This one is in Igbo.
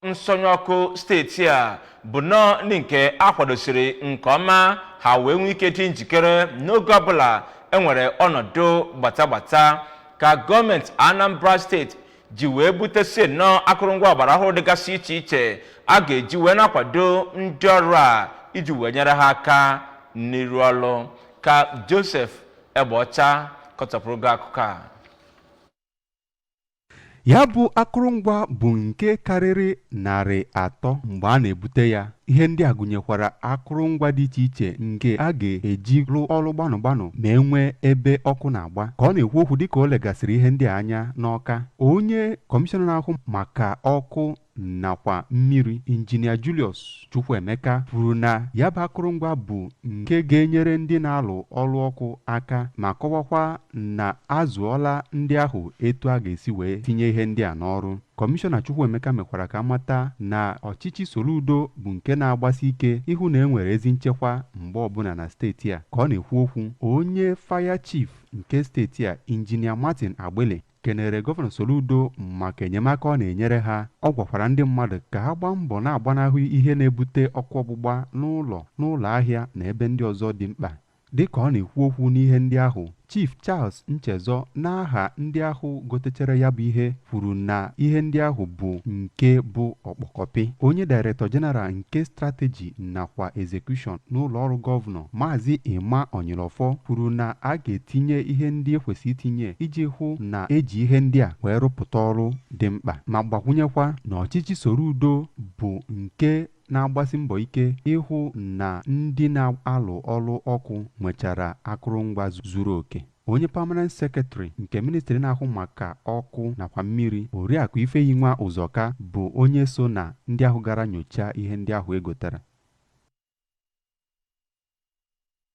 Nsọnyụ ọkụ steeti a bụ nnọọ ndị nke a kwadosiri nke ọma, ha wee nwee ike dị njikere n'oge ọbụla enwere ọnọdụ gbatagbata, ka gọọmenti Anambra Steeti ji wee butesie nnọọ akụrụngwa ọgbara ọhụrụ dịgasị iche iche a ga-eji wee na-akwado ndị ọrụ a iji wee nyere ha aka n'iru ọrụ. Ka Joseph Egbeọcha kọtọpụrụ gị akụkọ a. Ya bụ akụrụngwa bụ nke karịrị 300 mgbe a na-ebute ya. Ihe ndị a gụnyekwara akụrụngwa dị iche iche nke a ga-eji rụọ ọrụ gbanụ gbanụ ma e nwee ebe ọkụ na-agba. Ka ọ na-ekwu okwu dịka o legasịrị ihe ndị a anya n'Ọka, onye kọmishọna na-ahụ maka ọkụ nakwa mmiri, Injinia Julius Chukwuemeka, kwuru na ya bụ akụrụngwa bụ nke ga-enyere ndị na-alụ ọrụ ọkụ aka, ma kọwakwa na a zụọla ndị ahụ etu a ga-esi wee tinye ihe ndị a n'ọrụ. Kọmishọna Chukwuemeka mekwara ka amata na ọchịchị Soludo bụ nke na-agbasi ike ịhụ na e nwere ezi nchekwa mgbe ọbụla na steeti a. Ka ọ na-ekwu okwu, onye Fire Chief nke steeti a, Injinia Martin Agbili, kenere Gọvanọ Soludo maka enyemaka ọ na-enyere ha. Ọ gwakwara ndị mmadụ ka ha gbaa mbọ na-agbanahụ ihe na-ebute ọkụ ọgbụgba n'ụlọ, n'ụlọ ahịa na ebe ndị ọzọ dị mkpa. Dịka ọ na-ekwu okwu n'ihe ndị ahụ, Chief Charles Nchezo, n'aha ndị ahụ gotechara ya bụ ihe, kwuru na ihe ndị ahụ bụ nke bụ ọkpọkọpị. Onye Director General nke Strategy nakwa Execution n'ụlọ ọrụ gọvanọ, Maazị Emma Onyilọfọ, kwuru na a ga-etinye ihe ndị ekwesị itinye iji hụ na eji ihe ndị a wee rụpụta ọrụ dị mkpa, ma gbakwunyekwa na ọchịchị Soludo bụ nke na-agbasi mbọ ike ịhụ na ndị na-alụ ọrụ ọkụ nwechara akụrụngwa zuru oke. Onye Permanent Secretary nke ministri na-ahụ maka ọkụ nakwa mmiri, Oriakụ Ifeyinwa Ụzọka, bụ onye so na ndị ahụ gara nyochaa ihe ndị ahụ egotere.